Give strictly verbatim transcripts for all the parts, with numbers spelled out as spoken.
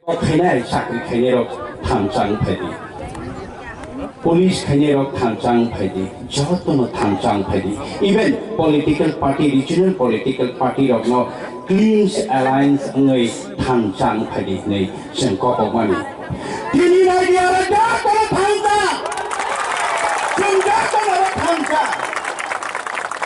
Kok khainai chakri khainai rok thansa wng phaidi. Police khainai rok thansa wng phaidi. Jotono thansa wng phaidi. Even political party, regional political party rokno clean alliance wngwi thansa wng phaidi hinwi chwng kok kok mani. Tini nai di aro jotono thansa. Chwng jotono thansa.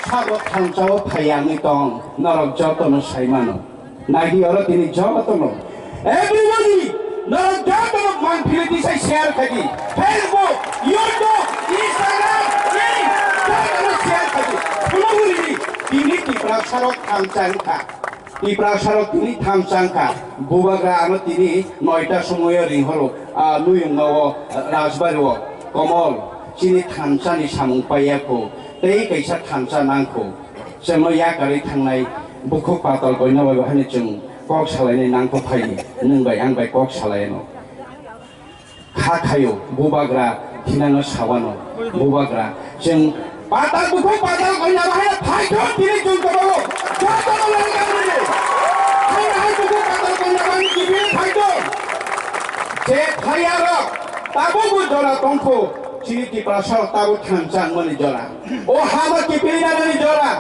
Sabo thansa o phai ya wngwi tong. Norok jotono sai mano. Nai di oro tini jotono. Everybody, norok jotono man philiti sai share khaidi. Facebook, YouTube, Instagram, link, jotono share khaidi. Phunuguri di, tini Tiprasa rok thansa wngkha. Tiprasa rok tini thansa wngkha. Bubagra ano tini noita somoyo ringhoro, ah, nuyung no, ah, Rajbari o, Komol, chini thansa ni samung paiya kho. Tei kaisa thansa nang kho. Chwngno yakarwi thangnai bukhuk patal koina bai bahai chwng kok salainai nangkuk phaidi, nwng bai ang bai kok salaino. Kha khayo, bubagra thinangno sawano, bubagra chwng patal bukhuk patal koina bahai phaikho tini chwng kobo jotono welcome rwdi. Hai hai bukhuk patal koina bahai kibir phaikho. Je phaiya rok tabukbo jora tongkho, chini Tiprasa rok tabuk thansa wngmani jora. O hama kiphilwi nanani jora,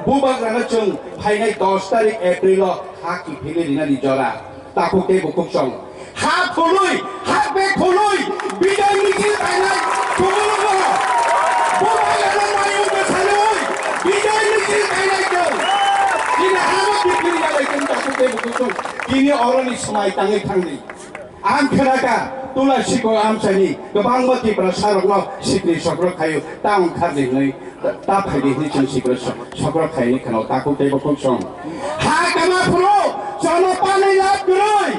bubagrano chwng phainai dos tarik April o ha kiphilwi rinani jora. Takhuk tei bukhuk song. Ha phulwi, ha bek phulwi, bijoy michil kainai, kubulugo. Bubagrano mayung bwsarwi, bijoy michil kainai chwng. Chini hama kiphilwi nanai chwng takhuk tei bukhuk song. Tini oroni swmai tangwi thangdi. Ang khnakha, Tula Sikho amchaini kwbangma Tiprasa rokno sikri sokrok khaio, ta wngkhardi hwnwi, ta phaidi hwnwi chwng sikri sok-, sokrok khaini kheno takhuk tei bukhuk song. Ha kama phuru, jono pani lab kwrwi.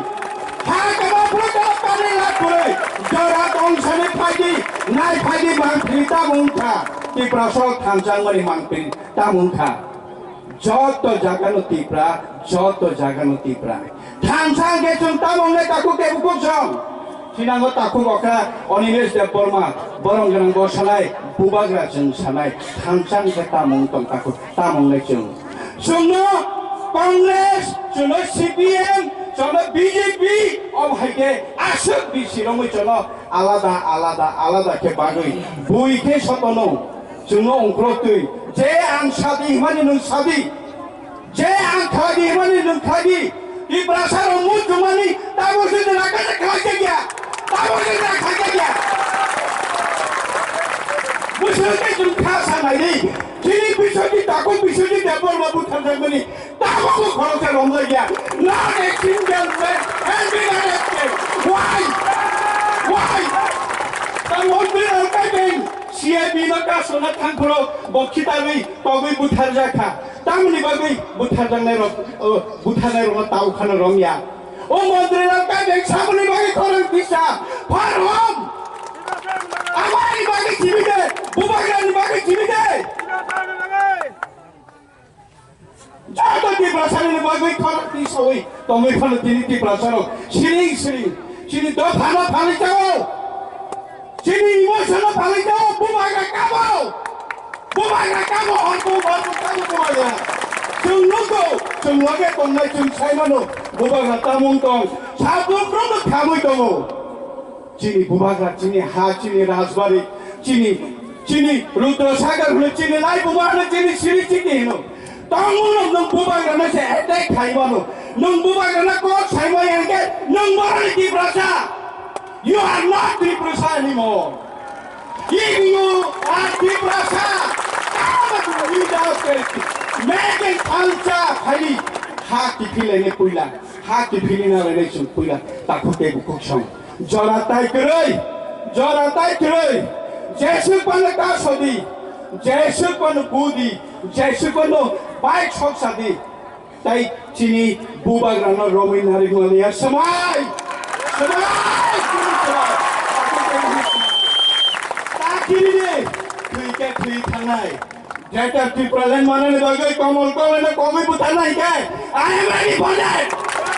Ha kama phuru, jono pani lab kwrwi. Jora tongsani phaidi, nai phaidi mangpili ta wngkha. Tiprasa thansa wngmani mangpili ta wngkha. Joto jagano Tipra, joto jagano Tipra. Thansa hwnkhe chwng tamo wngnai takhuk tei bukhuk song. Sinango takhuk okra Onilesh Debbarma, borong gwnang bo sanai, bubagra chwng sanai, thansa hwnkhe tamo wng tong takhuk, tamo wngnai chwng. Chwngno Congress, chwngno C P M, chwngno B J P, obo hai khe aswk bisi romwi chwngno alada, alada, alada khe bagwi, bui khe sotono. Chwngno ongkhorok twi, je ang sadi himani nwng sadi, je ang khladi himani nwng khladi, Tiprasa rok muchungmani tabuk se jora khe khlai jakya, tabuk se jora khlai jakya. Bwswk khe chwng kha sa nai di, chini Biswajit takhuk Biswajit Debbarma butharjakmani tabukbo khoroksa romjakya. Not a single man has been arrested. Why? Why? Tamo twi rok kaiben C I B no kasona thangphuru bo khitarwi togwi butharjakha. Tamoni bagwi butharjaknai rok, o, butharnai rokno tau khano romya. O montri rok kaiben samoni bagwi khorang tisa. Pharom. Amani bagwi chibide. Bubagrani bagwi chibide. Joto Tiprasani bagwi khorang tisawi tongwi phano tini Tiprasarok siring siring chini dophano phalwi chao, chini emotionno phalwi chao, bubagra kabo, bubagra kabo, horbo horbo kabo bubagra. Chwng nukgo, chwng loge tongnai chwng sai mano, bubagra tamung tong, sabuk rokno khamwi tongo. Chini bubagra, chini ha, chini rajbari, chini, chini Rudra Sagar hwno, chini lai bubagra, chini siri chini hwno. Tongmung no nwng bubagra no se attack khai mano. Nwng bubagra no kok sai mano hwnkhe nwng boroni Tiprasa. You are not Tiprasa anymore. If you are Tiprasa, come and lead us. Meeting culture khai ha kiphilene puila. Ha kiphilina rene chwng puila. Takhuk tei bukhuk song. Jora tai kwrwi, jora tai kwrwi. Jeswk phano kasodi, jeswk phano budi, jeswk phano bai soksadi. Tai chini bubagrano romwi narwkmaliya swmai, swmai, chini swmai. Ta kiri de, thwi khe thwi thangnai. Greater Tipraland manani bagwi Komol Koleno kongwi butharnai khe, I am ready for that.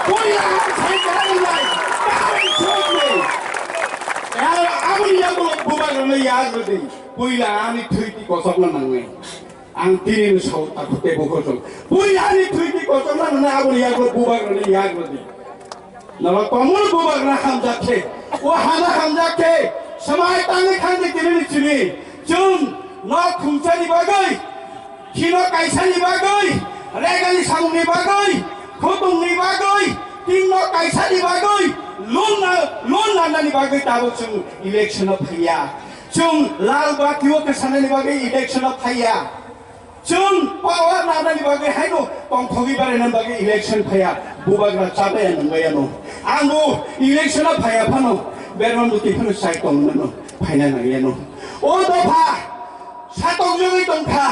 Puila ang sai kwrwngwi nai, ta ang swrwngni. Aboni yagulo bubagrano yak rwdi. Puila ani thwiti kochokna nangnai. Ang tinino sao takhuk tei bukhuk song. Puila ani thwiti kochokna nangnai, aboni yagulo bubagrano yak rwdi. Norok komor bubagra hamjak khe, o hana hamjak khe, swmai tangwi thangdi tini ni chini, chwng nok khumsani bagwi, khino kaisani bagwi, regani samungni bagwi, khutungni bagwi, tinno kaisani bagwi, loan na-, loan lanani bagwi tabuk chwng election o phaiya. Chwng lal bati o kwsanani bagwi election o phaiya. Chwng power nanani bagwi haino tongthogwi barainani bagwi election phaiya, bubagra chabaya nungbayano. Ang bo election o phaiya phano, berman bwtwi phano chai tongmano, phaina nangyano. O dopha satokjagwi tongkha,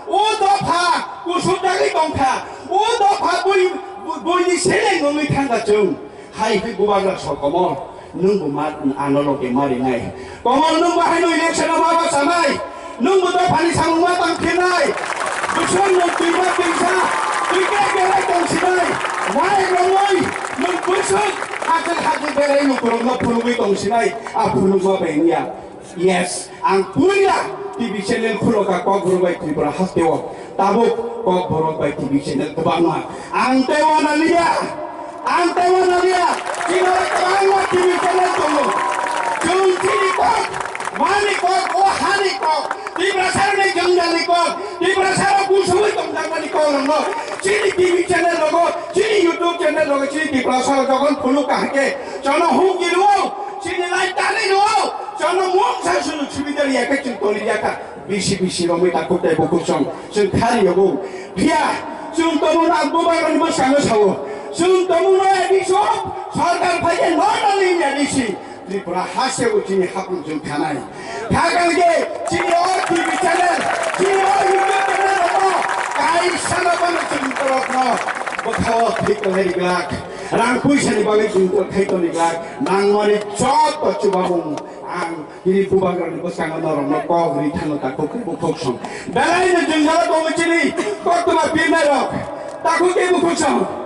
o dopha kusubjagwi tongkha, o dopha bui-, bui-, buini seleng wngwi thangkha chwng. Hai hwnwi bubagra sok Komol, nwng bo ma ano loge ma rinai. Komol, nwng bo haino election o ma bachanai. Nwng bo dophani samung ma tang phinnai. Bwswk nwng twima twisa, twi khe khe lai tong sinai. Mai rongoi nwng bwswk hachal hachal berai lukurokno phunugwi tong sinai. A phunukma bai wngya. Yes, ang puila T V channel khulo kha Kokborok bai Tripura hasteo. Tabuk Kokborok bai T V channel kwbangma. Ang tei wana liya, ang tei wana liya. Chini kwbangma T V channel tongo. Chwng chini kok, mani kok, o hani kok, Tiprasarokni jwngjal ni kok, Tiprasarok busugwi tongjakmani kok rokno chini T V channel rogo, chini YouTube channel rogo, chini Tiprasarok jokhon phunuk kahai khe, chono humki rwo, chini lai tani rwo. Chwngno mungsa sunu subida riya khe chwng toni ya kha. Bisi bisi romwi takhuk tei bukhuk song chwng khari yogo. Phiya chwng tomo na bubai roni bwskango sao. Chwng tomo no A D C o sarkar phai khe no no ni A D C. Tripura hasteo chini hapung chwng khanai. Khagan khe chini o T V channel, chini o YouTube channel rokno kaisa no bano chwng borokno bwkhao thik lai rijak. Rang puisa ni bagwi chwng khai toni glak. Nangmani joto chubamung ang Chini bubagrani bwskango norokno kok ri thangno takhuk tei bukhuk song. Belai no jwngjalo tongo chini koktwma pirnai rok. Takhuk tei bukhuk song.